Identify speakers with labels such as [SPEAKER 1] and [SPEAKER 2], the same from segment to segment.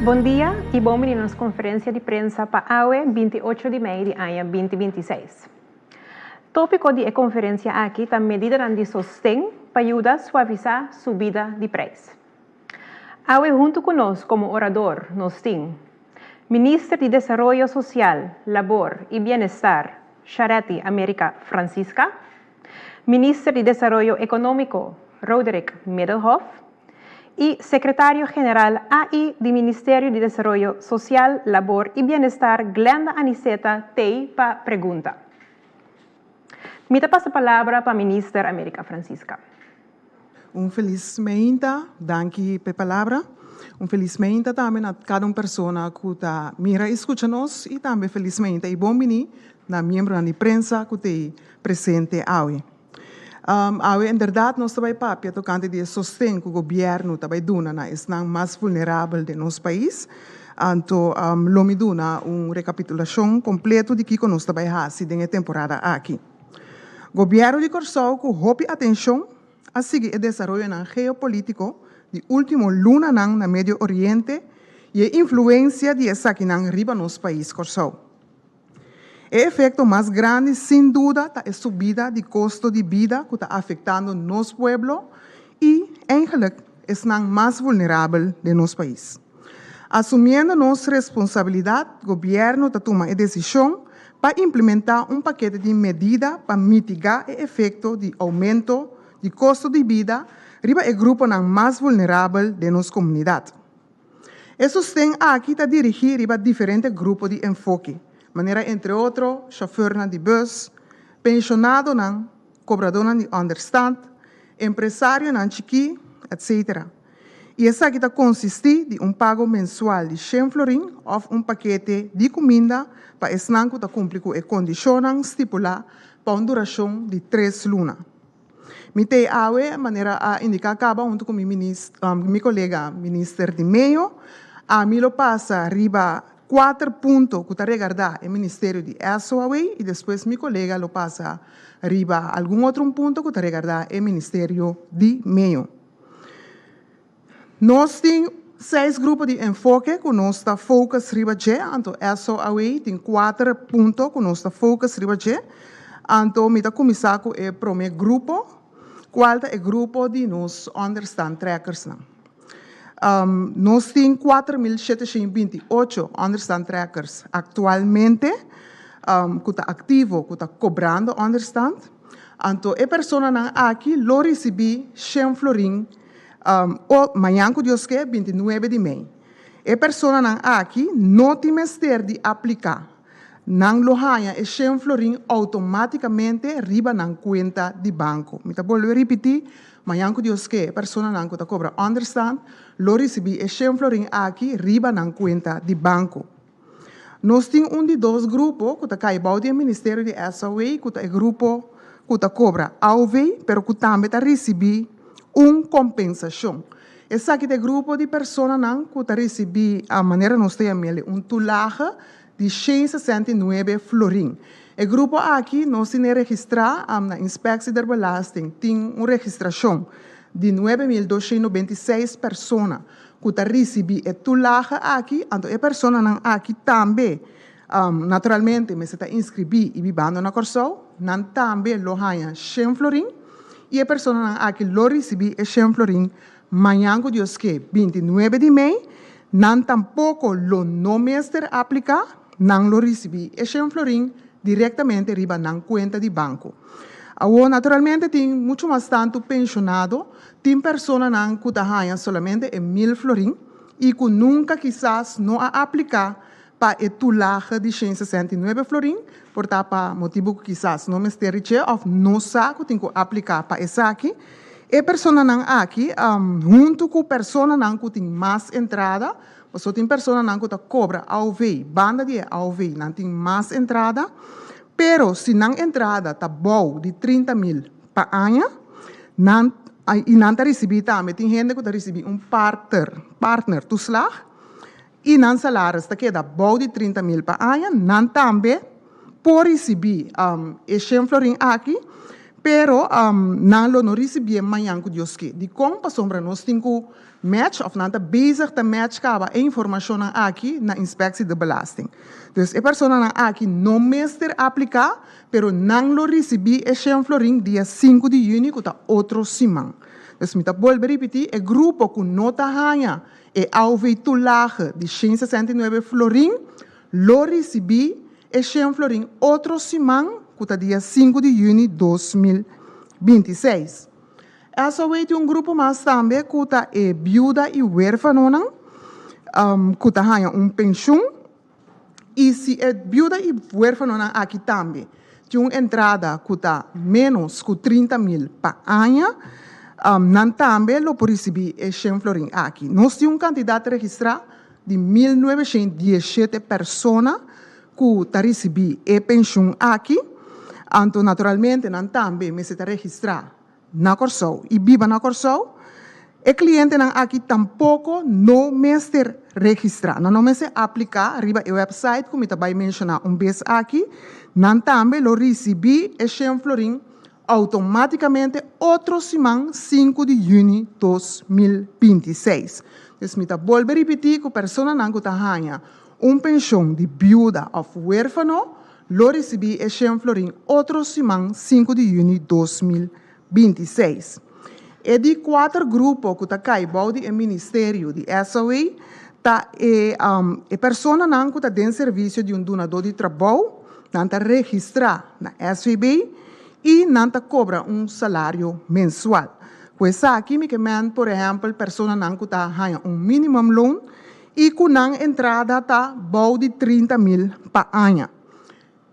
[SPEAKER 1] Bon dia i bon bini na nos konferensia di prensa pa awe 28 di mei di aña 2026. Tópiko di e konferensia aki ta medidanan di sosten pa yuda suavisá subida di preis. Awe huntu ku nos komo orador nos tin Minister di Desaroyo Sosial, Labor i Bienestar, Charetti America Francisca, Minister di Desaroyo Ekonómiko, Roderick Middelhof i Sekretario General AI di Ministerio di Desaroyo Sosial, Labor i Bienestar, Glenda Aniceta t'ei pa pregunta. Mi ta pasa palabra pa Minister America Francisca.
[SPEAKER 2] Un felis meinta, danki p'e palabra. Un felis meinta tambe na kada un persona ku ta mira i skucha nos i tambe felis meinta i bon bini na miembronan di prensa ku t'ei presente awe. Awe inderdat nos ta bai papia tokante di e sosten ku gobièrnu ta bai duna na esnan mas vulnerabel den nos pais. Anto lo mi duna un rekapitulashon kompleto di kiko nos ta bai hasi den e temporada aki. Gobièrnu di Kòrsou ku hopi atenshon a sigui e desaroyonan geopolítiko di último lunanan na Medio Oriente i e influensia di esakinan riba nos pais Kòrsou. E efekto mas grandi sin duda ta e subida di kosto di bida ku ta afektando nos pueblo i eigenlik esnan mas vulnerabel den nos pais. Asumiendo nos responsabilidat, gobièrnu ta tuma e desishon pa implementá un pakete di medida pa mitigá e efekto di oumento di kosto di bida riba e gruponan mas vulnerabel den nos komunidat. E sosten aki ta dirigí riba diferente grupo di enfoke, manera entre otro shofèrnan di bùs, penshonadonan, kobradónan di ònderstant, empresarionan chikí, etc. I esaki ta konsistí di un pago mensual di shen florin òf un pakete di kuminda pa esnan ku ta kumpli ku e kondishonnan stipulá pa un durashon di tres luna. Mi t'ei awe, manera a indiká kaba huntu ku mi mi kolega Minister di Meyo, ami lo pasa riba kuater punto ku ta regardá e ministerio di SOAW i despues mi kolega lo pasa riba algun otro un punto ku ta regardá e ministerio di Meyo. Nos tin seis grupo di enfoke ku nos ta focus riba dje, anto SOAW tin kuater punto ku nos ta focus riba dje. Anto mi ta kuminsá ku e promé grupo, kual ta e grupo di nos onderstandtrekkersnan. Nos tin 4728 onderstandtrekkers aktualmente ku ta aktivo, ku ta kobrando onderstand. Anto e personanan aki lo risibí shen florin o mañan ku Dios ke, 29 di mei. E personanan aki no tin mester di apliká. Nan lo haña e shen florin outomátikamente riba nan kuenta di banko. Mi ta bolbe ripití, mañan ku Dios ke, e personanan ku ta kobra ònderstant lo risibí e shen florin aki riba nan kuenta di banko. Nos tin un di dos grupo ku ta kai bou di e ministerio di SOA ku ta e grupo ku ta kobra AOV pero ku tambe ta risibí un kompensashon. Esaki ta e grupo di personanan ku ta risibí, manera nos ta yam'el, un toelage di 169 florin. E grupo aki nos tin e registrá na Inspectie der Belasting tin un registrashon di 9296 persona ku ta risibí e toelage aki, anto e personanan aki tambe naturalmente mester ta inskribí i bibando na Kòrsou, nan tambe lo haña shen florin i e personanan aki lo risibí e shen florin mañan ku Dios ke, 29 di mei, nan tampoko lo no mester apliká, nan lo risibí e shen florin direktamente riba nan kuenta di banko. Awor naturalmente tin muchu mas tantu penshonado, tin personanan ku ta haña solamente e mil florin i ku nunka kisas no a apliká pa e toelage di 169 florin, por ta pa motibu ku kisas no mester di dje òf no sa ku tin ku apliká pa esaki. E personanan aki huntu ku personanan ku tin mas entrada, pasobra tin personanan ku ta kobra AOV, banda di e AOV nan tin mas entrada, pero si nan entrada ta bou di 30.000 pa aña, nan i nan ta risibí tambe, tin hende ku ta risibí un partner, partner toeslag, i nan salaris ta keda bou di 30.000 pa aña, nan tambe por risibí e shen florin aki, Pero nan lo no risibié mañan ku Dios ke. Dikon? Pasobra nos tin ku match òf nan ta bezig ta match kaba e informashonnan aki na Inspectie de Belasting. Dus e personanan aki no mester apliká, pero nan lo risibí e shen florin dia sinku di yüni ku ta otro siman. Dus mi ta bolbe ripití, e grupo ku no ta haña e AOV toelage di shen 69 florin lo risibí e shen florin otro siman ku ta dia 5 di yüni 2026. SOA tin un grupo mas tambe ku ta e biuda i huérfanonan ku ta haña un penshun i si e biuda i huérfanonan aki tambe tin un entrada ku ta ménos ku 30 mil pa aña, nan tambe lo por risibí e shen florin aki. Nos tin un kantidat registrá di 1917 persona ku ta risibí e penshun aki, anto naturalmente nan tambe mester ta registrá na Kòrsou i biba na Kòrsou. E klientenan aki tampoko no mester registrá, nan no mester apliká riba e website ku mi ta bai menshoná un bes aki, nan tambe lo risibí e shen florin outomátikamente otro siman 5 di yüni 2026. Dus mi ta bolbe ripití ku personanan ku ta haña un penshon di biuda òf huérfano lo risibí e shen florin otro siman 5 di yüni 2026. E di kuater grupo ku ta kai bou di e ministerio di SOA ta e personanan ku ta den servisio di un dunadó di trabou, nan ta registrá na SVB i nan ta kobra un salario mensual. Ku esaki mi ke men, por ehèmpel, personanan ku ta haña un minimumloon i ku nan entrada ta bou di 30 mil pa aña.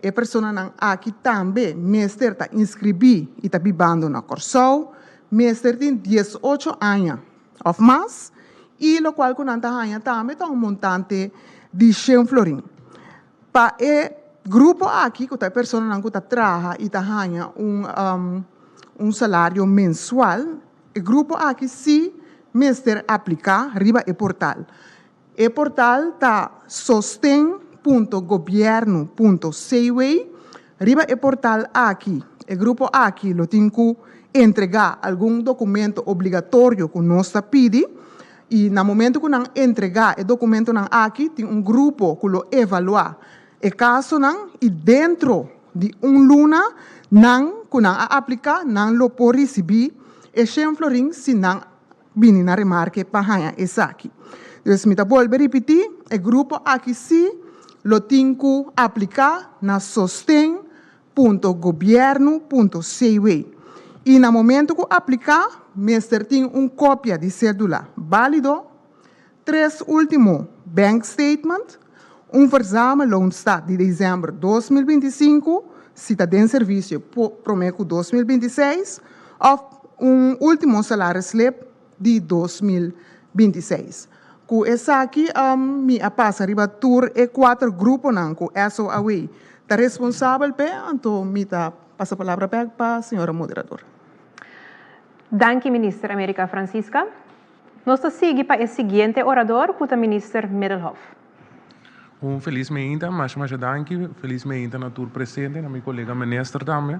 [SPEAKER 2] E personanan aki tambe mester ta inskribí i ta bibando na Kòrsou, mester tin 18 aña òf mas i lokual ku nan ta haña tambe ta un montante di 100 florin. Pa e grupo aki, ku ta e personanan ku ta traha i ta haña un salario mensual, e grupo aki sí mester apliká riba e portal. E portal ta sosten.gobiernu.cw. Riba e portal aki, e grupo aki lo tin ku entregá algun dokumento obligatorio ku nos ta pidi i na momento ku nan entregá e dokumentonan aki tin un grupo ku lo evaluá e kasonan i dentro di un luna nan ku nan a apliká nan lo por risibí e shen florin si nan bini na remarke pa haña esaki. Dus mi ta bolbe ripití, e grupo aki sí lo tin ku apliká na sosten.gobiernu.cw i na momento ku apliká mester tin un kopia di sédula bálido, tres último bank statement, un verzamelloonstaat di desèmber 2025 si ta den servisio promé ku 2026 òf un último salarisslip di 2026. Ku esaki mi a pasa riba tur e kuater gruponan ku SOAW ta responsabel p'e, anto mi ta pasa palabra bèk pa señora moderador.
[SPEAKER 1] Danki Minister America Francisca. Nos ta sigui pa e siguiente orador ku ta Minister Middelhof.
[SPEAKER 3] Un felis meinta, masha masha danki. Felis meinta na tur presente, na mi kolega minister tambe.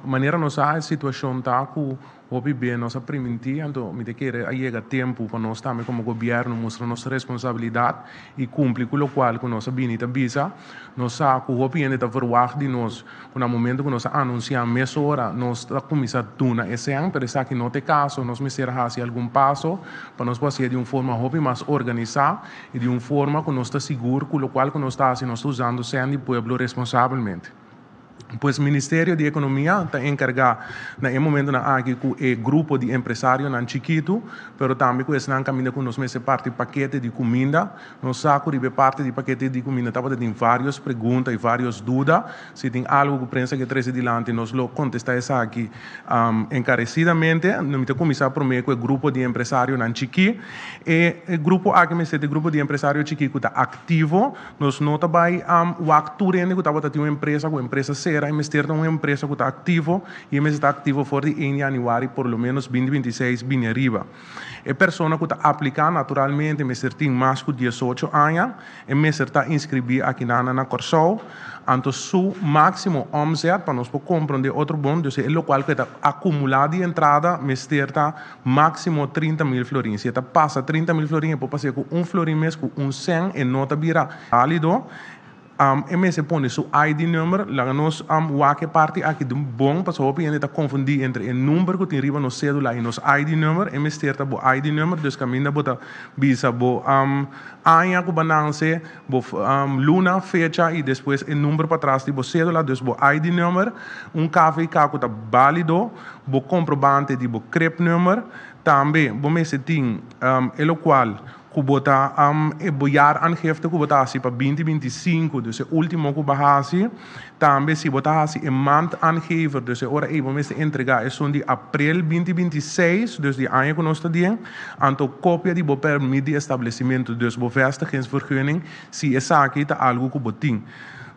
[SPEAKER 3] Manera nos sa e situashon ta ku hopi bien nos a primintí, anto mi ta kere a yega tempu pa nos tambe komo gobièrnu mustra nos responsabilidat i kumpli ku lokual ku nos a bini ta bisa. Nos sa ku hopi hende ta verwagt di nos ku na momento ku nos a anunsiá mesora nos ta kuminsá duna e sèn, pero esaki no ta e kaso. Nos mester hasi algun paso pa nos por hasié di un forma hopi mas organisá i di un forma ku nos ta sigur ku lokual ku nos ta hasi nos ta usando sèn di pueblo responsabelmente. Pues Ministerio di Ekonomia ta enkargá na e momentonan aki ku e grupo di empresarionan chikitu, pero tambe ku esnan kaminda ku nos mester parti pakete di kuminda. Nos sa ku riba e parti di pakete di kuminda tabata tin vários pregunta i vários duda. Si tin algu ku prensa ke trese dilanti nos lo kontestá esaki enkaresidamente. Mi ta kuminsá promé ku e grupo di empresarionan chikí. E grupo aki mester ta e grupo di empresario chikí ku ta aktivo. Nos no ta bai wak tur hende ku tabata tin un empresa ku empresa sera. Kera e mester ta un empresa ku ta aktivo i e mester ta aktivo for di 1 yanüari por lo ménos 2026 bini ariba. E persona ku ta apliká naturalmente mester tin mas ku 18 aña, e mester ta inskribí akinan na Kòrsou, anto su máksimo omzet, pa nos por komprondé otro bon, dus e lokual ku e ta akumulá di entrada mester ta máksimo 30.000 florin. Si e ta pasa 30.000 florin e por pas'é ku un florin mes, ku un sèn e no ta bira válido. E mester pone su ID number. Laga nos wak e parti aki di bon, pasobra hopi hende ta konfundí entre e number ku tin riba nos sédula i nos ID number. E mester ta bo ID number, dus kaminda bo ta bisa bo aña ku bo a nanse, bo luna, fecha i despues e number patras di bo sédula, dus bo ID number, un KVK ku ta bálido, bo komprobante di bo crib number. Tambe bo mester tin e lokual ku bo ta e bo jaaraangifte ku bo ta hasi pa 2025, dus e último ku bo a hasi. Tambe si bo ta hasi e maandaangever, dus e ora ei bo mester entregá esun di aprel 2026, dus di aña ku nos ta den, anto kopia di bo pèrmit di establesimentu, dus bo vestigingsvergunning, si esaki ta algu ku bo tin.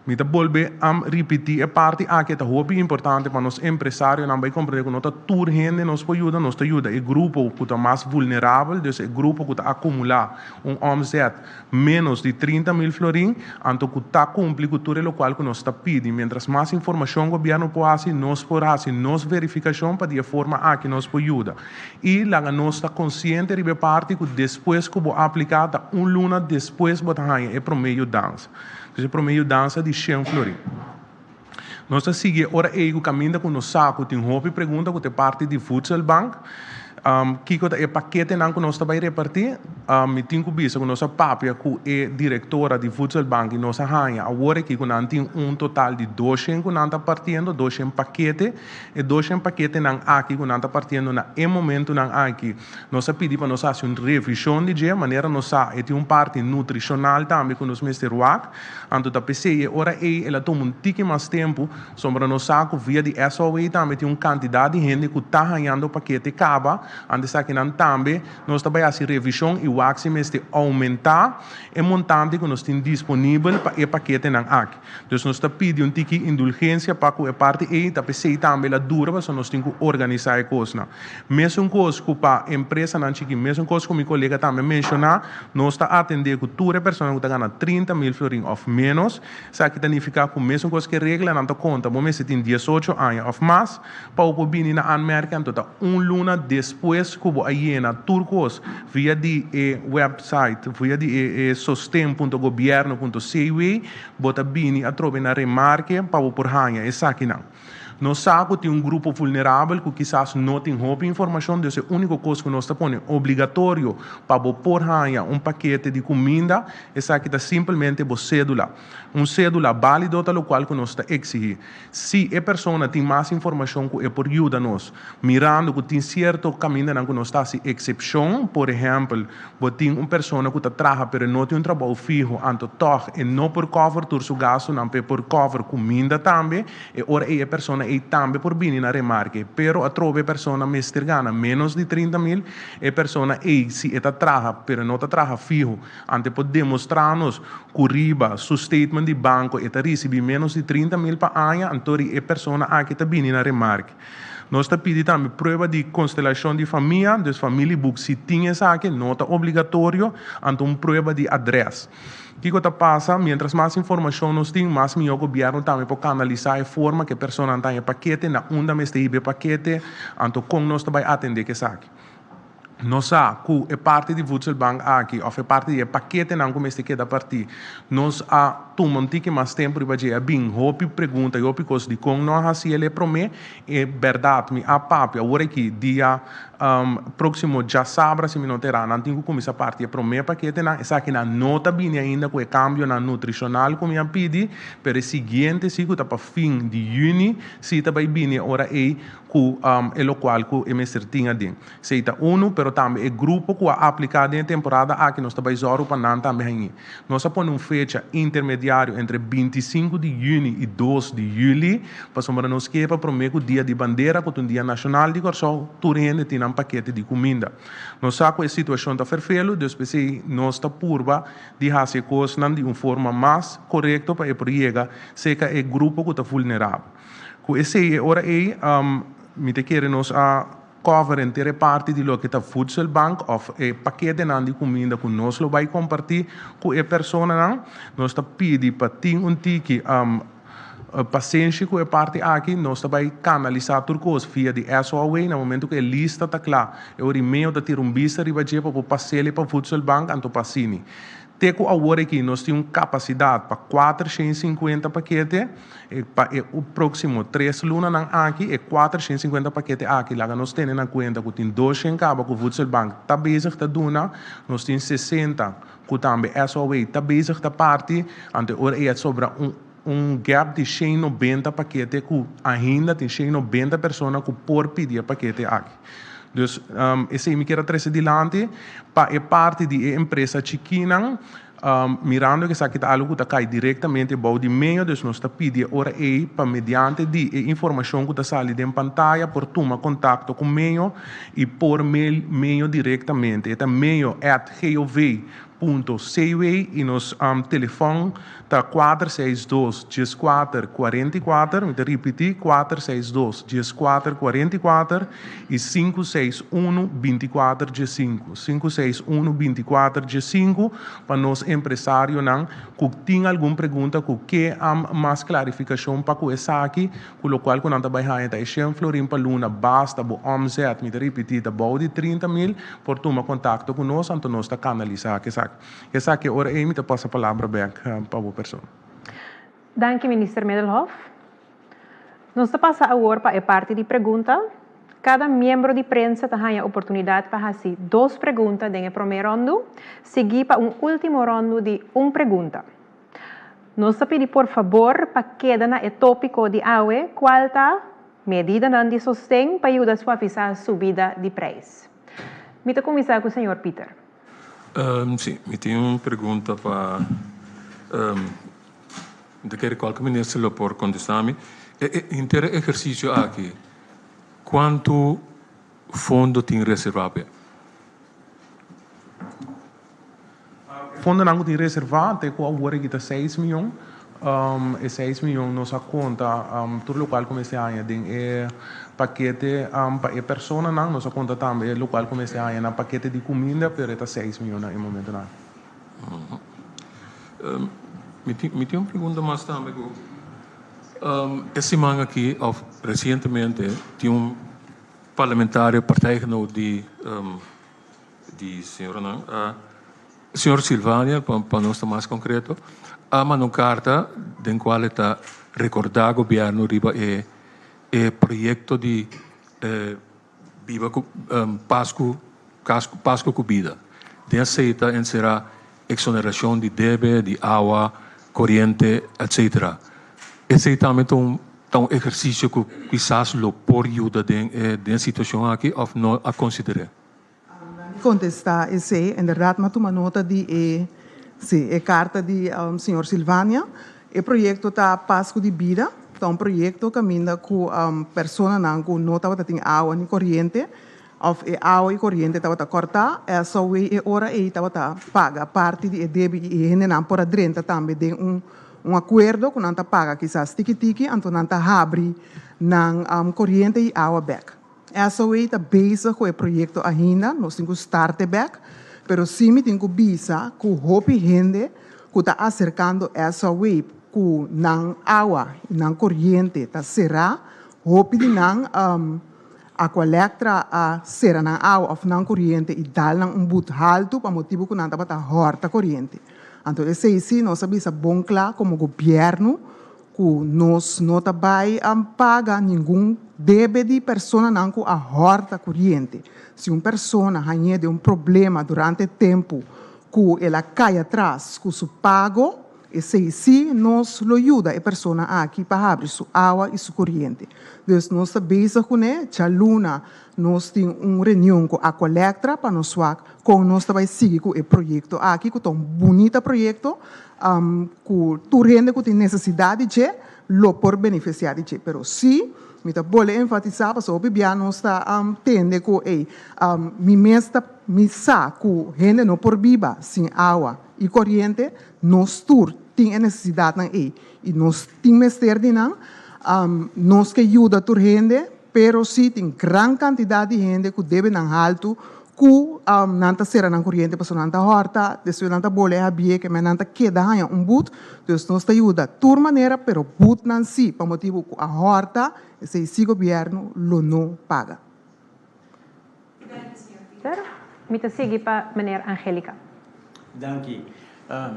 [SPEAKER 3] Mi ta bolbe ripití e parti aki, e ta hopi importante pa nos empresarionan bai komprendé ku no ta tur hende nos por yuda, nos ta yuda e grupo ku ta mas vulnerabel, dus e grupo ku ta akumulá un omzet ménos di 30.000 florin, anto ku ta kumpli ku tur e lokual ku nos ta pidi. Miéntras mas informashon gobièrnu por hasi, nos por hasi nos verifikashon pa di e forma aki nos por yuda. I laga nos ta konsiente riba e parti ku despues ku bo apliká ta un luna despues bo ta haña e promé yudansa. Dus e promé yudansa di 100 florin. Nos ta sigui e ora ei ku kaminda ku nos sa ku tin hopi pregunta ku ta e parti di Voedselbank. Kiko ta e paketenan ku nos ta bai repartí? Mi tin ku bisa ku nos a papia ku e direktora di Voedselbank i nos a haña awor aki ku nan tin un total di 200 ku nan ta partiendo, 200 pakete. E 200 paketenan aki ku nan ta partiendo na e momentunan aki, nos a pidi pa nos hasi un revishon di dje, manera nos sa e tin un parti nutrishonal tambe ku nos mester wak. Anto ta p'esei e ora ei el a tuma un tiki mas tempu, sombra nos sa ku via di SOA tambe tin un kantidat di hende ku ta hañando pakete kaba, anto esakinan tambe nos ta bai hasi revishon i wak si mester oumentá e montante ku nos tin disponibel pa e paketenan aki. Dus nos ta pidi un tiki indulgensia pa ku e parti ei, ta p'esei tambe el a dura pasobra nos tin ku organisá e kosnan. Mesun kos ku pa empresanan chikí, mesun kos ku mi kolega tambe a menshoná, nos ta atendé ku tur e personanan ku ta gana 30.000 florin òf ménos. Esaki ta nifiká ku mesun kos ku e reglanan ta konta, bo mester tin 18 aña òf mas pa bo por bini na aanmerking, anto ta un luna despues ku bo a yena tur kos via di e wèpsait, via di e sosten punto gobièrnu punto cw, bo ta bini atrobe na remarke pa bo por haña esakinan. Nos sa ku tin un grupo vulnerabel ku kisas no tin hopi informashon, dus e úniko kos ku nos ta pone obligatorio pa bo por haña un pakete di kuminda, esaki ta simpelmente bo sédula. Un sédula bálido ta lokual ku nos ta eksihí. Si e persona tin mas informashon ku e por yuda nos, mirando ku tin sierto kamindanan ku nos ta hasi eksepshon, por ehèmpel, bo tin un persona ku ta traha pero e no tin un trabou fiho, anto tòg e no por kòver tur su gastunan pa e por kòver kuminda tambe, E ora ei e persona ei tambe por bini na remarke, pero atrobe e persona mester gana menos di 30.000. E persona ei si e ta traha pero e no ta traha fiho, ante por demostra nos ku riba su statement di banko e ta risibi menos di 30.000 pa aña, anto ri e persona aki ta bini na remarke. Nos ta pidi tambe prueba di konstelashon di famia, dus familieboek si tin esaki, no ta obligatorio, anto un prueba di adres. Kiko ta pasa? Mientras mas informashon nos tin, mas mihó gobièrnu tambe por kanalisá e forma ku e personanan ta haña pakete, na unda mester hiba e pakete, anto kon nos ta bai atendé ku esaki. Nos sa ku e parti di Voedselbank aki òf e parti di e paketenan ku mester keda partí, nos a tuma un tiki mas tempu riba dje. A bin hopi pregunta i hopi kos dikon no a hasi el e promé. E bèrdat mi a papia awor aki dia Próksimo djasabra si mi no ta erá, nan tin ku kuminsá parti e promé paketenan. Esakinan no ta bini ainda ku e kambionan nutrishonal ku mi a pidi, pero e siguiente si ku ta pa fin di yüni si ta bai bini e ora ei ku e lokual ku e mester tin aden. Esei ta unu, pero tambe e grupo ku a apliká den e temporada aki nos ta bai zòru pa nan tambe hañ'é. Nos a pone un fecha intermediario. intermediario entre 25 di yüni i 2 di yüli, pasobra nos ke pa promé ku Dia di Bandera, ku ta un dia nashonal di Kòrsou, tur hende tin nan pakete di kuminda. Nos sa ku e situashon ta ferfelu, dus p'esei nos ta purba di hasi e kosnan di un forma mas korekto pa e por yega serka e grupo ku ta vulnerabel. Ku esei e ora ei mi ta kere nos a cover henter e parti di loke ta voedselbank of e paketenan di kuminda ku nos lo bai kompartí ku e personanan. Nos ta pidi pa tin un tiki pasenshi ku e parti aki. Nos ta bai kanalisá tur kos via di SOAW. Na momento ku e lista ta kla, e ora i meo ta tira un bista riba dje pa por pas'el pa voedselbank anto pa asini. Te ku awor aki nos tin un kapasidat pa 450 pakete. Pa e próksimo 3 lunanan aki, e 450 pakete aki, laga nos tene na kuenta ku tin 200 kaba ku Voedselbank ta bezig ta duna, nos tin 60 ku tambe SOAW ta bezig ta parti, anto e ora ei a sobra un gap di 190 pakete ku ainda tin 190 persona ku por pidi e pakete aki. Dus esei mi kier a trese dilanti pa e parti di e empresa chikinan, mirando ku esaki ta algu ku ta kai direktamente bou di medio, dus nos ta pidi e ora ei pa mediante di e informashon ku ta sali den pantaya por tuma kontakto ku medio i por mail medio direktamente. E ta medio@gov.cw i nos telefòn ta 462 14 44, mi ta ripití, 462 14 44 i 561 24 15, 561 24 15, pa nos empresarionan ku tin algun pregunta, ku ke mas klarifikashon pa ku esaki, ku lokual ku nan ta bai haña ta e 100 florin pa luna, basta bo omzet, mi ta ripití, ta bou di 30.000, por tuma kontakto ku nos, anto nos ta kanalisá esaki. Esaki ora ei mi ta pasa palabra bèk pa bo persona.
[SPEAKER 1] Danki, Minister Middelhof. Nos ta pasa awor pa e parti di pregunta. Kada miembro di prensa ta haña oportunidat pa hasi dos pregunta den e promé ròndu, siguí pa un último ròndu di un pregunta. Nos ta pidi por fabor pa keda na e tópiko di awe, kual ta medidanan di sosten pa yuda suavisá subida di preis. Mi ta kuminsá ku señor Pieter.
[SPEAKER 4] Sí, mi tin un pregunta pa, mi ta kere kualke minister lo por kontestá mi. E henter e ehersisio aki, kuantu fondo tin reservá p'e?
[SPEAKER 3] Fondonan ku tin reservá te ku awor aki ta 6 mion. E 6 mion nos a konta tur lokual ku mester haña den e pakete pa e personanan. Nos a konta tambe lokual ku mester haña na pakete di kuminda, pero e ta 6 mion na e momentonan aki.
[SPEAKER 4] Mi tin un pregunta mas tambe ku e siman aki òf resientemente tin un parlamentario partijgenoot di di señoranan, señor Silvania, pa nos ta mas konkreto, a manda un karta den kual e ta rekordá gobièrnu riba e e proyekto di biba ku Pasku Pasku ku bida. Den esei ta enserá eksonerashon di debe, di awa, koriente, etsetera. Esei tambe ta un ta un ehersisio ku kisas lo por yuda den e den e situashon aki òf no a konsider'é?
[SPEAKER 2] Kontestá esei, inderdat m'a tuma nota di e, sí, e karta di señor Silvania. E proyekto ta Pasku di Bida, ta un proyekto kaminda ku personanan ku no tabata tin awa ni koriente òf e awa i koriente tabata kòrtá, SOW e ora ei tabata paga parti di e debi i e hendenan por a drenta tambe den un un akuerdo ku nan ta paga kisas tiki tiki, anto nan ta habri nan koriente i awa bèk. SOA ta bezig ku e proyekto ainda, nos tin ku start e bèk, pero sí mi tin ku bisa ku hopi hende ku ta aserkando SOA ku nan awa i nan koriente ta será, hopi di nan Aqualectra a sera nan awa òf nan koriente i dal nan un but haltu pa motibu ku nan tabata hòrta koriente. Anto esei sí nos a bisa bon kla komo gobièrnu ku nos no ta bai paga ningun debe di personanan ku a hòrta koriente. Si un persona hañ'é den un problema durante tempu ku el a kai atras ku su pago, Esei sí nos lo yuda e persona aki pa habri su awa i su koriente. Dus nos ta bezig kuné, djaluna nos tin un reunion ku Aqualectra pa nos wak kon nos ta bai sigui ku e proyekto aki ku ta un bunita proyekto ku tur hende ku tin nesesidat di dje lo por benefisiá di dje. Pero sí mi ta bolbe enfatisá pasobra hopi bia nos ta tende ku ey mi mes ta mi sa ku hende no por biba sin awa i koriente, nos tur tin e nesesidatnan ey i nos tin mester di nan. Nos ke yuda tur hende, pero sí tin gran kantidat di hende ku debe nan haltu ku nan ta sera nan koriente pasobra nan ta hòrta, despues nan ta bole habié ke men nan ta keda haña un but. Dus nos ta yuda tur manera, pero butnan sí pa motibu ku a hòrta, esei sí gobièrnu lo no paga.
[SPEAKER 1] Danki señor Pieter. Mi ta sigui pa meneer Angelica.
[SPEAKER 5] Danki.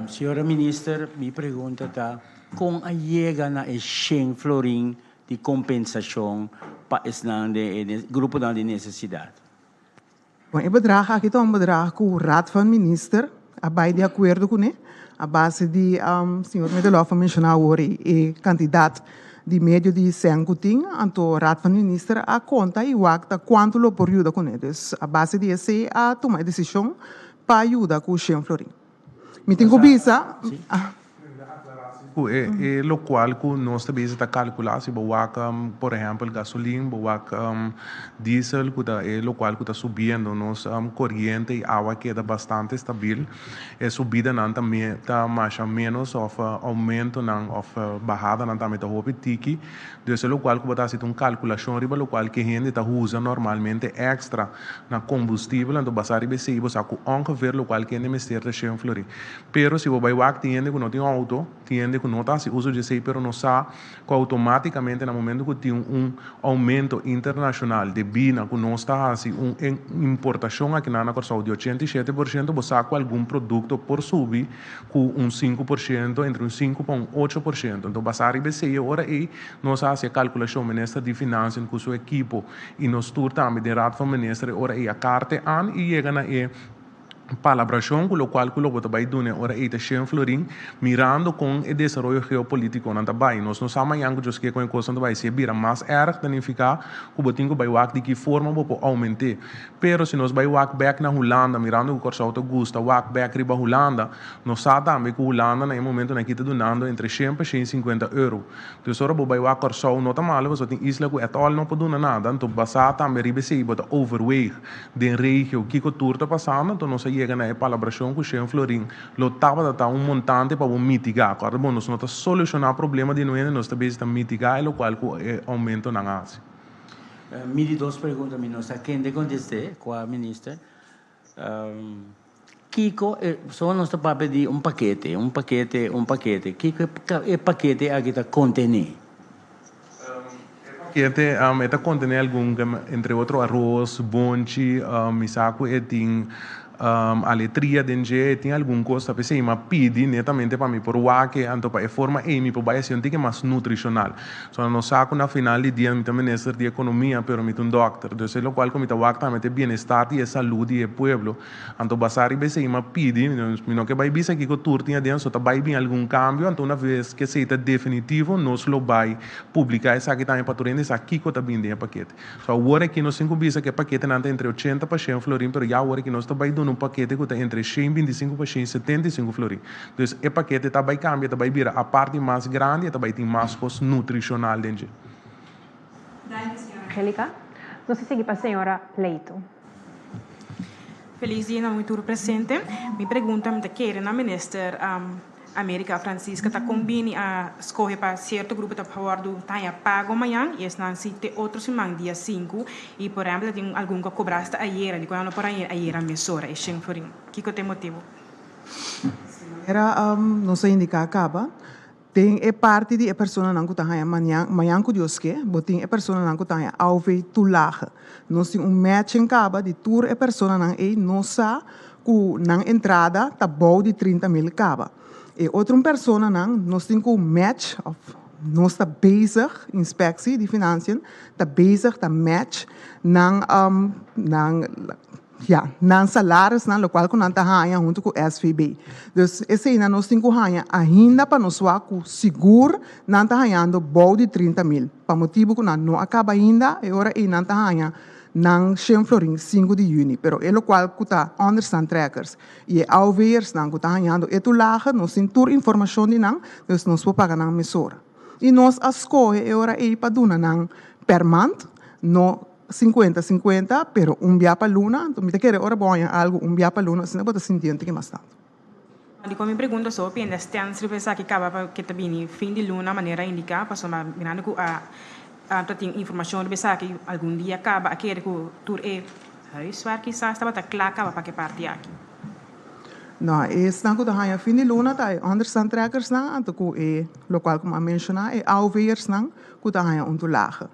[SPEAKER 5] Señora Minister, mi pregunta ta, kon a yega na e shen florin di kompensashon pa esnan den e gruponan di nesesidat?
[SPEAKER 2] Bon, e bedrag aki ta un bedrag ku Raad van Minister a bai di akuerdo kuné a base di, señor Middelhof a menshoná awor e kantidat di medio di sèn ku tin, anto Raad van Minister a konta i wak ta kuantu lo por yuda kuné. Dus a base di esei a tuma e desishon pa yuda ku shen florin. Mi tin ku bisa.
[SPEAKER 3] Ku e e lokual ku nos ta bisa ta kalkulá si bo wak por ehèmpel gasolin, bo wak diesel ku ta e lokual ku ta subiendo nos koriente i awa keda bastante stabil. E subidanan ta ta masha ménos òf oumentonan òf bahadanan tambe ta hopi tiki. Dus e lokual ku bo ta hasi ta un kalkulashon riba lokual ku e hende ta usa normalmente èkstra na kombustibel, anto basá riba esei bo sa ku ongeveer lokual ku hende mester ta shen florin. Pero si bo bai wak tin hende ku no tin outo, tin hende ku no ta hasi uso di esei pero no sa ku outomátikamente na momento ku tin un oumento internashonal debí na ku nos ta hasi un importashon akinan na Kòrsou di 87% bo sa ku algun produkto por subi ku un 5%, entre un 5 pa un 8%. Anto basá riba esei e ora ei nos a hasi e kalkulashon, Minister di Finansiën ku su ekipo i nos tur tambe den Raad van Minister e ora ei a karte an i yega na e palabrashon ku lokual ku lo bo ta bai duna e ora ei ta shen florin, mirando kon e desaroyo geopolitikonan ta bai. Nos no sa mañan ku djoske kon e kosnan ta bai. Si e bira mas erg ta nifiká ku bo tin ku bai wak di ki forma bo por oument'é. Pero si nos bai wak bèk na Hulanda, mirando ku Kòrsou ta gusta wak bèk riba Hulanda, nos sa tambe ku Hulanda na e momentunan aki ta dunando entre shen pa 150 euro. Dus ora bo bai wak Kòrsou no ta malo pasobra tin isla ku at all no por duna nada, anto basá tambe riba esei bo ta overweeg den regio kiko tur ta pasando, anto nos a yega na e palabrashon ku shen florin lo tabata ta un montante pa bo mitigá. Kòrda bo, nos no ta solushoná problema di nuende, nos ta bezi ta mitigá e lokual ku e oumentonan a hasi.
[SPEAKER 5] Mi di dos pregunta mi no sa kende kontest'é, kua minister. Kiko e, so nos ta papia di un pakete, un pakete, un pakete. Kiko e pakete aki ta kontené?
[SPEAKER 3] E pakete e ta kontené algun, entre otro aros, bonchi, mi sa ku e tin Aletria den dje, e tin algun kos ta p'esei m'a pidi netamente pa mi por wak e, anto pa e forma ei mi por bai hasi un tiki mas nutrishonal. So nos sa ku na final di dia mi ta minister di ekonomia pero mi ta un dòkter, dus e lokual ku mi ta wak tambe ta e bienestar di e salú di e pueblo. Anto basá riba esei m'a pidi, mi no ke bai bisa kiko tur tin aden, so ta bai bin algun kambio, anto una ves ku esei ta definitivo nos lo bai publiká esaki tambe pa tur hende sa kiko ta bin den e pakete. So awor aki nos tin ku bisa ku e paketenan ta entre 80 pa 100 florin, pero ya awor aki nos ta bai duna un pakete ku ta entre 125 pa 175 florin. Dus e pakete ta bai kambia, ta bai bira apart di mas grandi, e ta bai tin mas kos nutrishonal den dje.
[SPEAKER 1] Danki señora Angelica. Nos ta sigui pa señora Leito.
[SPEAKER 6] Feliz dia na mi tur presente. Mi pregunta mi ta kere na minister America Francisca ta kon bini a skohe pa sierto grupo ta wòrdu ta haña pago mañan i esnan si te otro siman dia sinku i por ehèmpel ta tin algun ku a kobra asta ayera di ku nan no por haña ayera mesora e shen florin. Kiko ta e motibu?
[SPEAKER 2] Si manera nos a indiká kaba, den e parti di e personanan ku ta haña mañan, mañan ku Dios ke, bo tin e personanan ku ta haña AOV toelage. Nos tin un matching kaba di tur e personanan ei, nos sa ku nan entrada ta bou di 30.000 kaba. E otro personanan nos tin ku match òf nos ta bezig, Inspectie di Financiën ta bezig ta match nan nan. Ya, nan salarisnan, lokual ku nan ta haña huntu ku SVB. Dus eseinan nos tin ku haña ainda pa nos wak ku sigur nan ta hañando bou di 30 mil. Pa motibu ku nan no a kaba ainda, e ora ei nan ta haña nan shen florin 5 di yüni. Pero e lokual ku ta onderstandtrekkers i e AOV'ersnan ku ta hañando e toelage, nos tin tur informashon di nan, dus nos por paga nan mesora. I nos a skohe e ora ei pa duna nan per mand, no 50 50, pero un bia pa luna, anto mi ta kere ora bo haña algu un bia pa luna, asina bo ta sinti un tiki mas tantu.
[SPEAKER 6] Dikon mi pregunta so pende stens riba esaki kaba pa ke ta bini fin di luna manera indiká, pasobra mirando ku a ta tin informashon riba esaki algun dia kaba a kere ku tur e huiswerk kisas tabata kla kaba pa ke parti aki.
[SPEAKER 2] No, esnan ku ta haña fin di luna ta e onderstandtrekkersnan, anto ku e lokual ku mi a menshoná, e AOV'ersnan ku ta haña un toelage.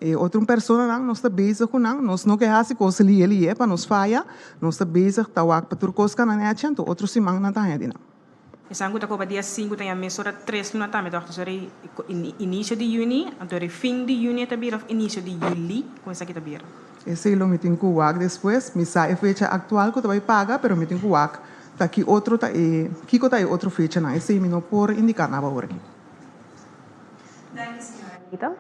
[SPEAKER 2] E otro personanan nos ta bezig ku nan, nos no ke hasi kos lihe lihe pa nos faya, nos ta bezig ta wak pa tur kos kana nechi, anto otro siman nan ta haña di nan.
[SPEAKER 6] Esan ku ta koba dia 5 ta ña mesora 3 luna tambe tòg, entonces ora inisio di yüni, anto ora fin di yüni e ta bira òf inisio di yüli ku esaki ta bira?
[SPEAKER 2] Esei lo mi tin ku wak despues, mi sa e fecha aktual ku ta bai paga, pero mi tin ku wak ta ki otro ta e, kiko ta e otro fechanan, esei mi no por indiká naba ora aki.
[SPEAKER 1] Danki señora Anita.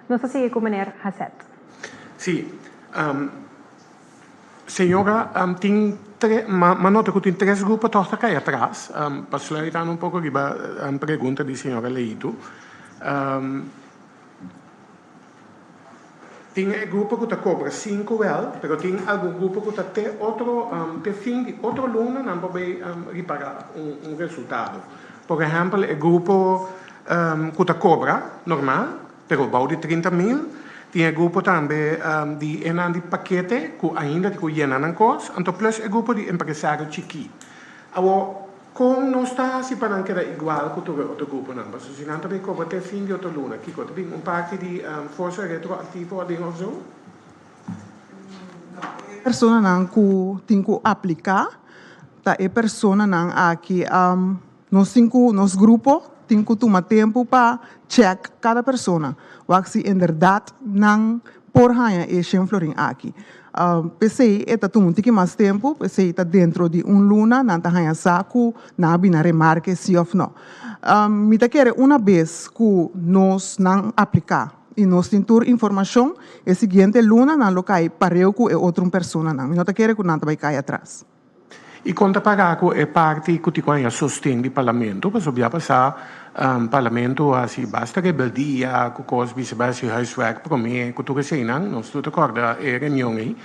[SPEAKER 1] Nos ta sigui ku meneer Haseth.
[SPEAKER 7] Sí. Señora, tin tre, m'a nota ku tin tres grupo tòg ta kai atras. Pa sluit aan un poko riba pregunta di señora Leito. Tin e grupo ku ta kobra sinku wèl, pero tin algun grupo ku ta te otro, te fin di otro luna nan por bai ripará un resultado. Por ehèmpel e grupo ku ta kobra normal, pero bou di 30 mil, tin e grupo tambe di enan di pakete ku ainda tin ku yena nan kos, anto plus e grupo di empresario chikí. Awor, Kon nos ta hasi pa nan keda igual ku tur e otro gruponan? Pasobra si nan ta bin kobra te fin di otro luna, kiko? Ta bin un parti di forsa retroaktivo aden òf zo?
[SPEAKER 2] No, e personanan ku tin ku apliká ta e personanan aki. Nos tin ku, nos grupo tin ku tuma tempu pa chèk kada persona, wak si inderdat nan por haña e shen florin aki. P'esei e ta tuma un tiki mas tempu, p'esei ta dentro di un luna nan ta haña sa ku nan a bini a remarke si òf nò. Mi ta kere una bes ku nos nan apliká i nos tin tur informashon, e siguiente luna nan lo kai pareu ku e otro personanan. Mi no ta kere ku nan ta bai kai atras.
[SPEAKER 7] I kon ta paga ku e parti ku tin ku haña sosten di parlamento? Pasobra bia pasá parlamento a hasi basta rebeldia ku kos bisa bai hasi huiswerk promé ku tur eseinan. Nos tur ta kòrda e reunion ei.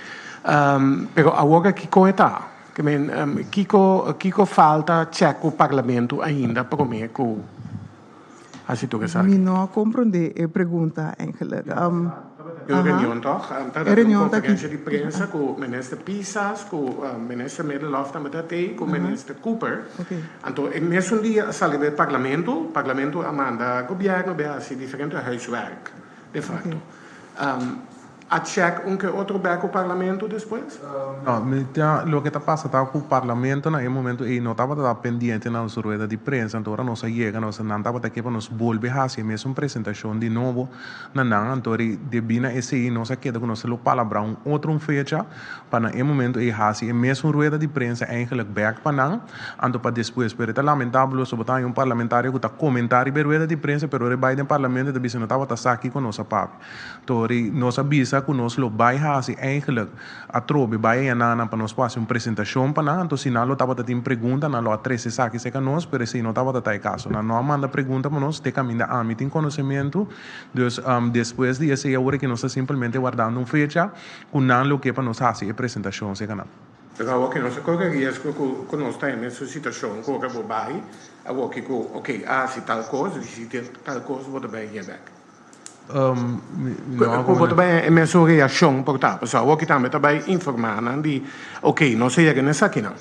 [SPEAKER 7] Pero awor aki kon e ta? Ke men kiko kiko falta chèk ku parlamento ainda promé ku hasi tur esaki?
[SPEAKER 2] Mi no a komprondé e pregunta eigenlijk.
[SPEAKER 7] Tabatin un reunion toch? Tabatin un conferencia di prensa cu Minister Pisas, cu Minister Middelhof tabata tey, cu Minister Cooper. Anto e mesun dia a sali bay Parlamento. Parlamento a manda gobierno bay haci diferente huiswerk, de facto. A check un ke otro bek ku Parlamento despues?
[SPEAKER 3] No, mi ta loke ta pasa ta ku Parlamento na e momento ei no tabata ta pendiente na nos rueda di prensa, anto ora nos a yega nos nan tabata ke pa nos bolbe hasi e mesun presentashon di nobo na nan, anto ri debí na esei nos a keda ku nos ta lo palabrá un otro un fecha pa na e momento ei hasi e mesun rueda di prensa eigenlijk bek pa nan, anto pa despues. Pero e ta lamentabel pasobra bo ta haña un parlamentario ku ta komentá riba e rueda di prensa pero ora e bai den Parlamento e ta bisa no tabata sa kiko nos a papia. Tori, nos a bisa ku nos lo bai hasi eigenlijk atrobe bai eña nan pa nos por hasi un presentashon pa nan, anto si nan lo tabata tin pregunta nan lo a trese esaki serka nos, pero esei no tabata ta e kaso. Nan no a manda pregunta pa nos te kaminda ami tin konosementu. Dus despues di esei awor aki nos ta simpelmente wardando un fecha ku nan lo ke pa nos hasi e presentashon serka nan.
[SPEAKER 7] Pero awor ki nos a kore riesgo ku nos ta en mesun situashon ku ora bo bai, awor ki ku oke a hasi tal kos, di tal kos bo ta bai hia bek. Ku bo ta bai e mesun reakshon por ta, pasobra awor ki tambe ta bai informá nan di ok, nos a yega na esakinan.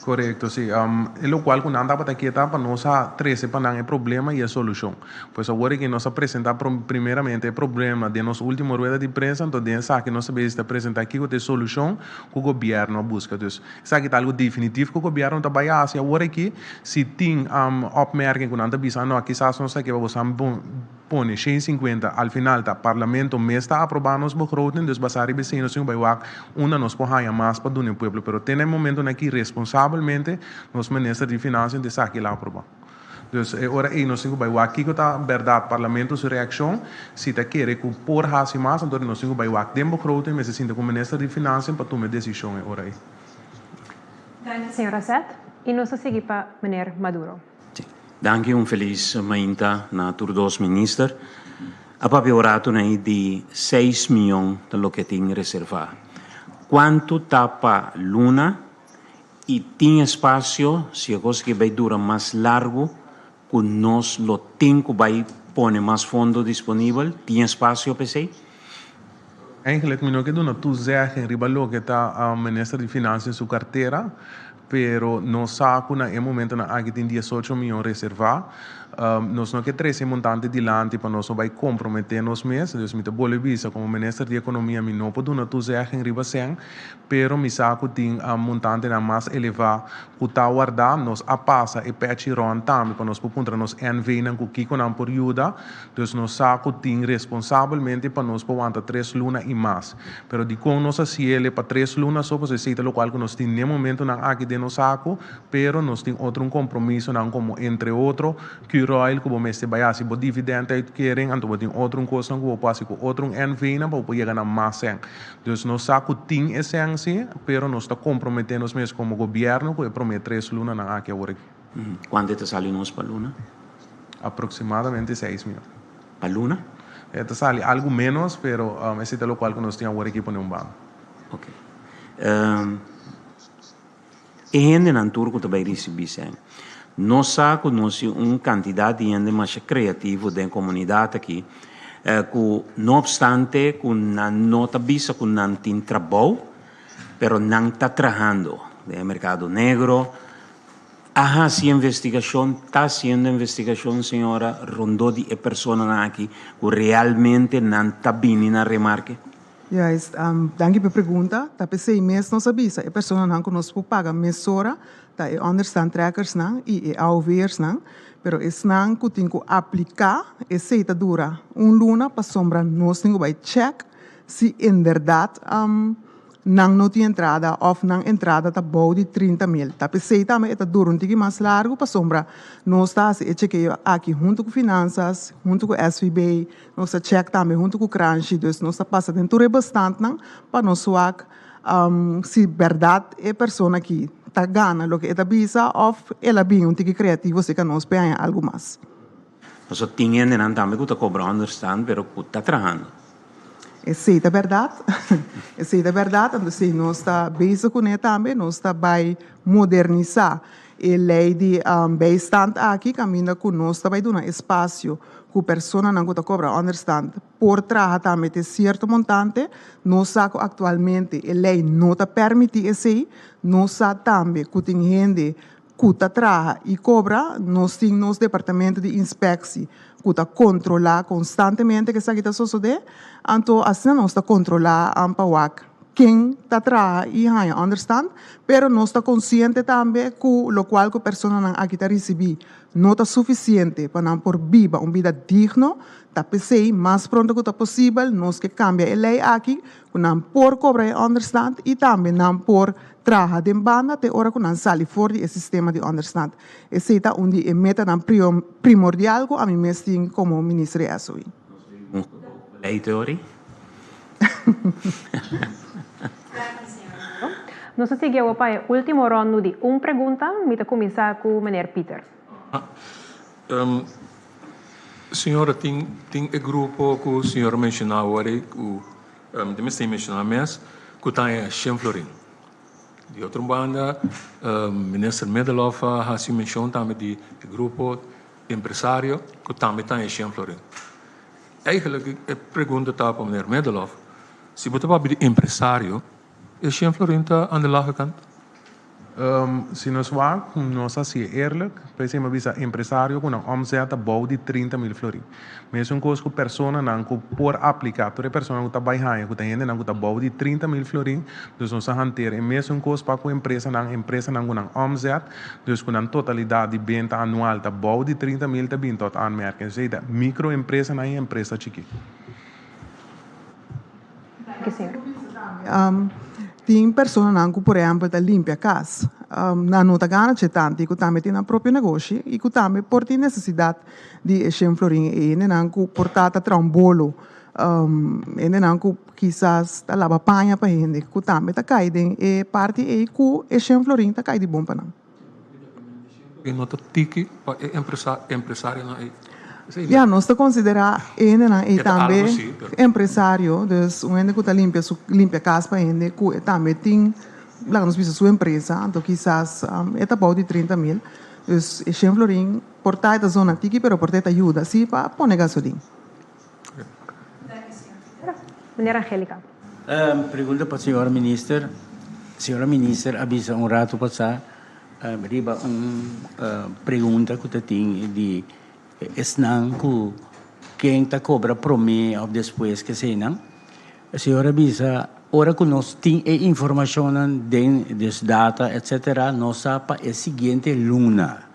[SPEAKER 3] Korekto, si. E lokual ku nan tabata ke ta pa nos a trese pa nan e problema i e solushon. Pues awor aki nos a presentá primeramente e problema den nos último rueda di prensa, anto den esaki nos ta bezi ta presentá kiko ta e solushon ku gobièrnu a buska. Dus esaki ta algu definitif ku gobièrnu ta bai hasi awor aki. Si tin opmerking ku nan ta bisa, no, kisas nos ta ke pa bo sa bon. pone 150, al final ta parlamento mes ta aprobá nos begroting, dus basá riba esei nos tin ku bai wak unda nos por haña mas pa duna e pueblo. Pero te na e momentonan aki responsabelmente nos minister di Financiën ta esaki el a aprobá. Dus e ora ei nos tin ku bai wak kiko ta bèrdat parlamento su reakshon, si ta kere ku por hasi mas, anto nos tin ku bai wak den begroting, mester sinta ku minister di Financiën pa tuma e desishon e ora ei.
[SPEAKER 1] Danki señor Asset y nos ta sigui pa meneer Maduro.
[SPEAKER 5] Sí. Danki un felis mainta na tur dos minister. A papia un rato na di 6 miyon ta loke tin reserva. Cuanto ta pa luna y tin espacio si e cos aki bay dura mas largo cu nos lo tin cu bay pone mas fondo disponibel? Tin espacio pa esey?
[SPEAKER 3] Eigenlijk mi no ke duna toezegging riba loke ta Minister di Financiën su cartera, pero nos sa cu na e momentonan aki tin 18 miyon reserva. Nos no ke trece e montante dilanti pa nos no bay compromete nos mes, dus mi ta bolbe bisa como Minister di Economia mi no por duna toezegging riba cen, Pero mi sa ku tin montantenan mas elevá ku ta wardá. Nos a pasa e pechi rònt tambe pa nos por puntra nos NVnan ku kiko nan por yuda. Dus nos sa ku tin responsabelmente pa nos por wanta tres luna i mas. Pero dikon nos a siele pa tres luna so? Pasobra esei ta lokual ku nos tin n'e momentonan aki den nos saku, pero nos tin otro un kompromisonan komo entre otro Curoil ku bo mester bai hasi bo dividend uitkering, anto bo tin otro un kosnan ku bo por hasi ku otro un NVnan pa bo por yega na mas sèn. Dus nos sa ku tin e sèn si, pero nos ta komprometé nos mes komo gobièrnu ku e promé tres lunanan aki awor aki.
[SPEAKER 5] Kuantu e ta sali nos pa luna?
[SPEAKER 3] Aproksimadamente 6 mion.
[SPEAKER 5] Pa luna?
[SPEAKER 3] E ta sali algu ménos, pero esei ta lokual ku nos tin awor aki pone un banda.
[SPEAKER 5] Ok. E hendenan tur ku ta bai risibí sèn, nos sa ku nos tin un kantidat di hende masha kreativo den komunidat aki, ku no opstante ku nan no ta bisa ku nan tin trabou, pero nan ta trahando den e merkado negro. A hasi investigashon, ta hasiendo investigashon, señora, rondó di e personanan aki ku realmente nan ta bini na remarke?
[SPEAKER 2] Juist, danki pa e pregunta. Ta p'esei mes nos a bisa e personanan ku nos por paga mesora ta e onderstandtrekkersnan i e AOV'ersnan, pero esnan ku tin ku apliká esei ta dura un luna pasobra nos tin ku bai chèk si inderdat nan no tin entrada òf nan entrada ta bou di 30 mil. Ta p'esei tambe e ta dura un tiki mas largu pasobra nos ta hasi e chekeo aki huntu ku Finansas, huntu ku SVB, nos ta chèk tambe huntu ku Kranshi, dus nos ta pasa den tur e bestandnan pa nos wak si bèrdat e persona aki ta gana loke e ta bisa òf el a bini un tiki kreativo si ka nos por haña algu mas.
[SPEAKER 5] Pasobra tin hendenan tambe ku ta kobra onderstand pero ku ta trahando.
[SPEAKER 2] Esei ta bèrdat, esei ta bèrdat, anto si nos ta bezig kuné tambe, nos ta bai modernisá e lei di bijstand aki kaminda ku nos ta bai duna espasio ku personanan ku ta kobra onderstand por traha tambe te sierto montante. Nos sa ku aktualmente e lei no ta permití esei, nos sa tambe ku tin hende ku ta traha i kobra, nos tin nos departamento di inspeksie ku ta kontrolá konstantemente ku esaki ta sosodé, anto asina nos ta kontrolá pa wak ken ta traha i haña onderstand, pero nos ta konsiente tambe ku lokual ku personanan aki ta risibí no ta sufisiente pa nan por biba un bida digno, ta p'esei mas pronto ku ta posibel nos ke kambia e lei aki ku nan por kobra e onderstand i tambe nan por traha den banda te ora ku nan sali for di e sistema di onderstand. Esei ta un di e metanan primordial ku ami mes tin komo minister di SOE.
[SPEAKER 5] Lei teori?
[SPEAKER 1] Nos ta sigui awor pa e último ròndu di un pregunta. Mi ta kuminsá ku meneer Pieter.
[SPEAKER 4] Señora, tin e grupo ku señora menshoná awor ei ku di mester menshoná mes ku ta haña 100 florin. Di otro banda, minister Middelhof a hasi menshon tambe di e grupo empresario ku tambe ta haña 100 florin. Eigenlijk e pregunta ta pa meneer Middelhof, si bo ta papia di empresario, e 100 florin ta aan de lage kant?
[SPEAKER 3] Si nos wak, nos hasié eerlijk, p'esei mi a bisa empresario ku nan omzet ta bou di 30.000 florin. Mesun kos ku personanan ku por apliká, tur e personanan ku ta bai haña ku ta hendenan ku ta bou di 30.000 florin, dus nos a hanteer e mesun kos pa ku empresanan, empresanan ku nan omzet, dus ku nan totalidat di benta anual ta bou di 30.000 ta bin tot aanmerking. Esei ta mikroempresanan i empresa chikí.
[SPEAKER 1] Danki señor.
[SPEAKER 2] Tin personanan ku por ehèmpel ta limpia kas, nan no ta gana dje tantu i ku tambe tin nan propio negoshi i ku tambe por tin nesesidat di e shen florin ei. Hendenan ku por ta ta traha un bolo, hendenan ku kisas ta laba paña pa hende ku tambe ta kai den e parti ei ku e shen florin ta kai di bon pa nan.
[SPEAKER 4] E no ta tiki pa e empresarionan ei.
[SPEAKER 2] Ya, nos ta konsiderá e hendenan ei tambe empresario, dus un hende ku ta limpia su limpia kas pa hende ku e tambe tin laga nos bisa su empresa, anto kisas e ta bou di 30.000, dus e shen florin por ta e ta zona tiki pero por ta e ta yuda si pa pone gasolin.
[SPEAKER 1] Meneer Angelica.
[SPEAKER 5] Pregunta pa señora minister. Señora minister a bisa un rato pasá riba un pregunta ku ta tin di esnan ku ken ta kobra promé òf despues ke eseinan. Señora a bisa ora ku nos tin e informashonnan den dus data etcetera nos sa pa e siguiente luna.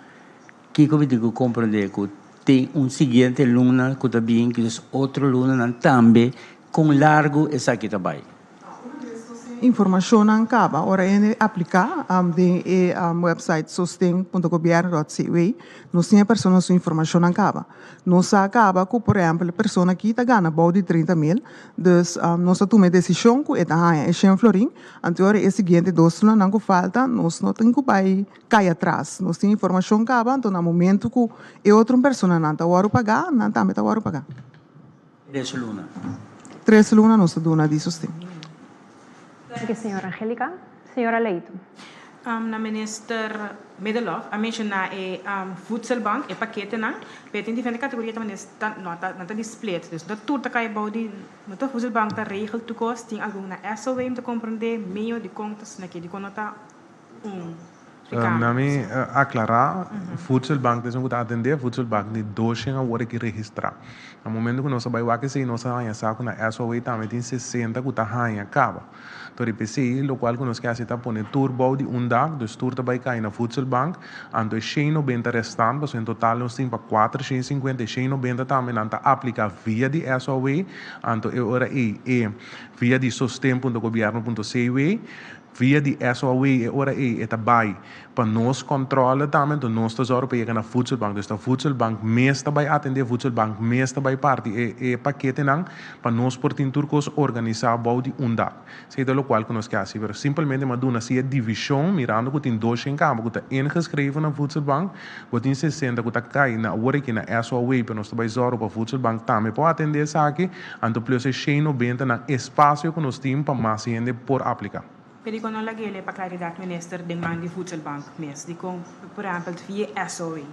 [SPEAKER 5] Kiko mi tin ku komprendé ku tin un siguiente luna ku ta bin, kisas otro lunanan tambe, kon largu esaki ta bai?
[SPEAKER 2] Informashonnan kaba ora hende apliká den e website sosten punto gobierno dot cw, nos tin e persona su informashonnan kaba. Nos sa kaba ku por ehèmpel e persona aki ta gana bou di 30.000, dus nos ta tuma e desishon ku e ta haña e shen florin, anto ora e siguiente dos lunanan ku falta nos no tin ku bai kai atras. Nos tin informashon kaba, anto na momentu ku e otro personanan ta wòrdu pagá, nan tambe ta wòrdu pagá.
[SPEAKER 5] Tres luna.
[SPEAKER 2] Tres luna nos ta duna di sosten.
[SPEAKER 1] Danki señora Angelica. Señora Leito.
[SPEAKER 6] Na minister Middelhof a menshoná e voedselbank, e paketenan, pero tin diferente kategoria ta manera ta no ta nan ta di split, dus no tur ta kai bou di no ta voedselbank ta regel tur kos, tin algun na SOW mi ta komprendé medio dikon ta asina aki, dikon no ta un
[SPEAKER 3] recambio. Na mi aclara, Voedselbank ta esun cu ta atende, Voedselbank di doshen awor aki registra. Na momento cu nos a bay wak esey nos a haya sa cu na SOA tambe tin 60 cu ta haya caba. Tor y pesey locual cu nos ke haci ta pone tur bou di un dak, dus tur ta bay cay na Voedselbank, anto e 190 restant, pasobra en total nos tin pa 450, e 190 tambe nan ta aplica via di SOA, anto e ora ey e via di sosten punto gobierno punto cw, Via di SOAW e ora ei e ta bai pa nos kòntròle tambe, anto nos ta zòru pa yega na Voedselbank. Dus ta Voedselbank mes ta bai atendé, Voedselbank mes ta bai parti e e paketenan pa nos por tin tur kos organisá bou di un dak. Esei ta lokual ku nos ke hasi. Pero simpelmente mi a duna si e divishon mirando ku tin 200 kaba ku ta ingeschreven na Voedselbank, bo tin 60 ku ta kai na awor aki na SOAW pero nos ta bai zòru pa Voedselbank tambe por atendé esaki. Anto plus e 190 nan espasio ku nos tin pa mas hende por apliká.
[SPEAKER 6] Pero dikon no lag'é pa klaridat minister den man di Voedselbank mes? Dikon por ehèmpel via SOE?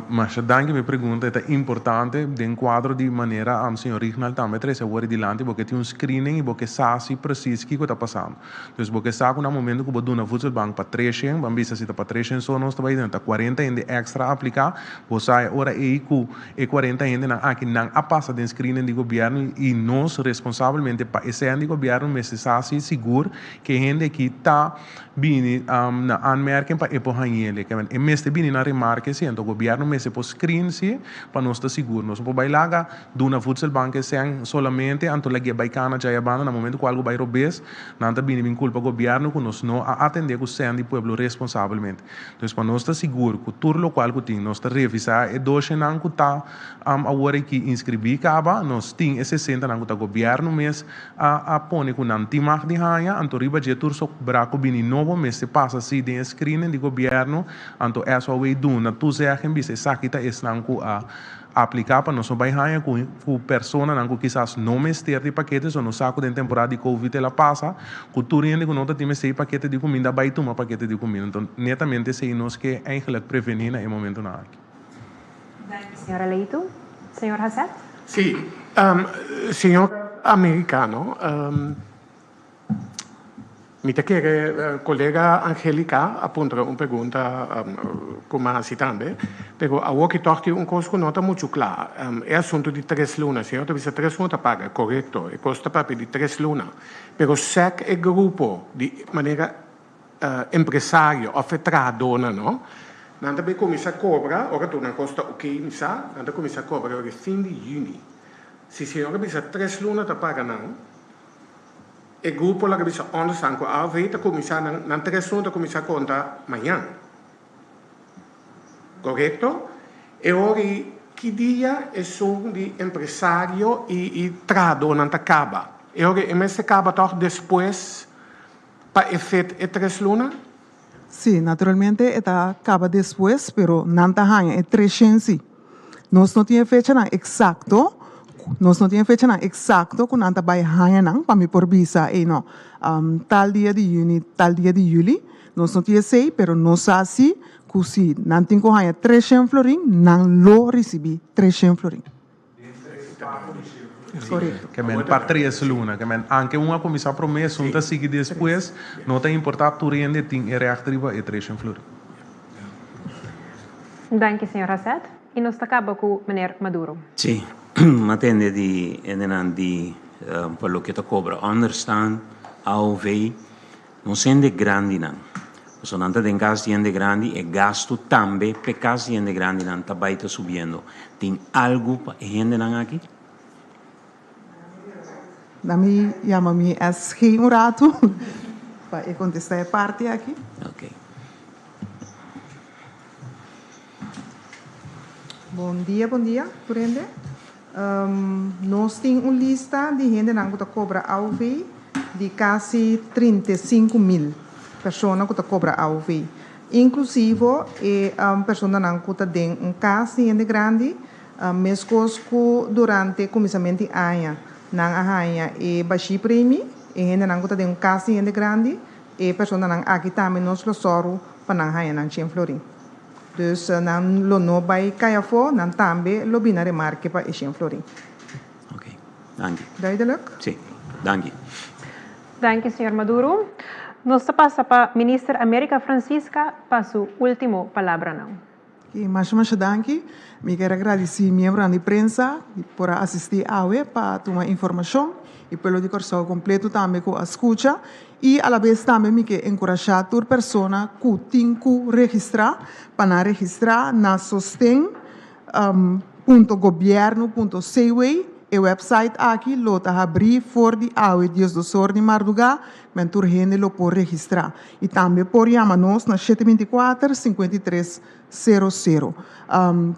[SPEAKER 3] Masha danki pa e pregunta, e ta importante den kuadro di manera señor Rignald tambe trese awor e dilanti bo ke tin un screening i bo ke sa si presis kiko ta pasando. Dus bo ke sa ku na momento ku bo duna Voedselbank pa 300, ban bisa si ta pa 300 so nos ta bai duna ta 40 hende extra apliká, bo sa e ora ei ku E 40 hendenan aki nan a pasa den screening di gobierno y nos responsabelmente pa e seen di gobierno mester sa si sigur ke hende aki ta bini na aanmerking pa e por hañele. Ke e mester bini na remarke si, anto gobierno mester por screen si pa nos ta sigur. Nos no por bay laga duna voedselbank e seen solamente anto lag'e bay cana djaya banda na momento cu algo bay robes nan ta bini bin culpa gobierno cu nos no a atende cu seen di pueblo responsabelmente. Dus pa nos ta sigur ku tur lokual ku tin, nos ta revisá e doshenan ku ta awor aki inskribí kaba, nos tin e sesentanan ku ta gobièrnu mes a a pone ku nan tin mag di haña, anto riba dje tur sobrá ku bini nobo mester pasa si den e screening di gobièrnu, anto SOW duna toezegging bisa esaki ta esnan ku a Apliká pa nos no bai haña ku ku personanan ku kisas no mester di pakete, so nos sa ku den temporada di covid el a pasa ku tur hende ku no ta tin mester di pakete di kuminda a bai tuma pakete di kuminda. Enton netamente esei nos ke eigenlijk prevení na e momentunan aki.
[SPEAKER 1] Danki señora Leito. Señor Haseth?
[SPEAKER 7] Sí, señor Americano. Mi ta kere kolega Angelica a puntra un pregunta ku mi a hasi tambe, pero awor ki tòg tin un kos ku no ta muchu kla, e asuntu di tres luna. Señor ta bisa tres luna ta paga, korekto, e kos ta papia di tres luna, pero sèk e grupo di manera empresario òf e trahadónan no, nan ta bay kuminsá kobra ora tur nan kos ta oké, mi sa, nan ta kuminsá kobra ora fin di yüni. Si señor a bisa tres luna ta paga nan. E grupo laga bisa onderstaan ku AOV ta kuminsá nan nan tres luna ta kuminsá konta mañan. Korekto? E ora ei ki dia esun di empresario i i trahadónan ta kaba? E ora ei e mester kaba tòg despues pa e fet e tres luna?
[SPEAKER 2] Sí, naturalmente e ta kaba despues, pero nan ta haña e treshen sí. Nos no tin e fechanan eksakto, nos no tin e fechanan eksakto ku nan ta bai haña nan pa mi por bisa ey no, tal dia di yüni, tal dia di yüli. Nos no tin esei, pero nos sa sí ku si nan tin ku haña treshen florin, nan lo risibí treshen florin.
[SPEAKER 3] Correcto. Ke men pa tres luna. Ke men anke un a kuminsá promé, esun ta sigui despues, no ta importá tur hende tin e règt riba e treshen florin.
[SPEAKER 1] Danki señor Haseth. I nos ta kaba ku meneer Maduro.
[SPEAKER 5] Sí, m'a tende di hendenan di pa loke ta kobra onderstand, AOV, Nos hende grandinan. Pasobra nan ta den kas di hende grandi, e gastu tambe p'e kas di hende grandinan ta bai ta subiendo. Tin algu pa e hendenan aki?
[SPEAKER 2] Na mi yama mi SG un ratu pa e kontestá e parti aki.
[SPEAKER 5] Ok.
[SPEAKER 2] Bon dia, bon dia tur hende. Nos tin un lista di hendenan ku ta kobra AOV di kasi 35.000 persona ku ta kobra AOV, inklusivo e personanan ku ta den un kas di hende grandi, meskos ku durante kuminsamentu di aña nan a haña e bashí premi, e hendenan ku ta den un kas di hende grandi, e personanan aki tambe nos lo sòru pa nan haña nan chen florin. Dus nan lo no bai kai afó, nan tambe lo bina remarke pa e shen florin.
[SPEAKER 5] Ok, danki.
[SPEAKER 2] Duidelijk?
[SPEAKER 5] Sí, danki.
[SPEAKER 1] Danki, señor Maduro. Nos ta pasa pa Minister America Francisca pa su ultimo palabranan.
[SPEAKER 2] Ok, masha masha danki. Mi kier a gradisí miembronan di prensa por a asistí awe pa tuma informashon i pueblo di Kòrsou kompleto tambe ku a skucha. I alabes tambe mi ke enkurashá tur persona ku tin ku registrá pa nan registrá na sosten punto gobièrnu punto cw. E wèpsait aki lo ta habrí for di awe diesdosor di mardugá, men tur hende lo por registrá. I tambe por yama nos na shete 24, 53 sero sero.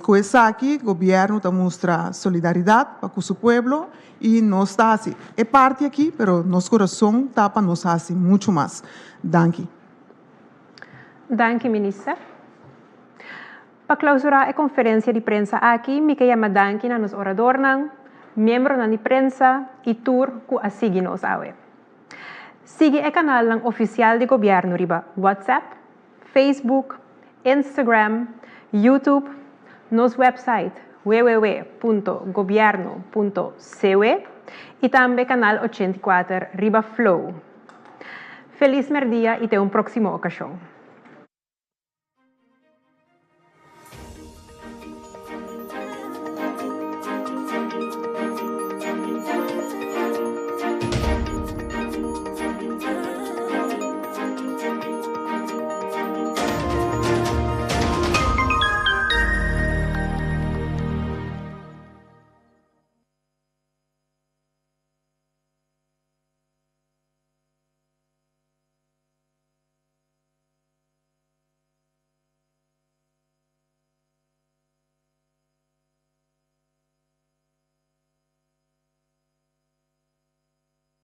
[SPEAKER 2] Ku esaki gobièrnu ta mustra solidaridat pa ku su pueblo I nos ta hasi e parti aki, pero nos kurason ta pa nos hasi muchu mas. Danki.
[SPEAKER 1] Danki Minister. Pa klausurá e konferensia di prensa aki mi ke yama danki na nos oradornan, miembronan di prensa i tur ku a sigui nos awe. Sigui e kanalnan ofisial di gobièrnu riba WhatsApp, Facebook, Instagram, YouTube, nos website www.gobierno.cw y tambe Canal 84 riba Flow. Feliz merdia y te un proximo ocasion.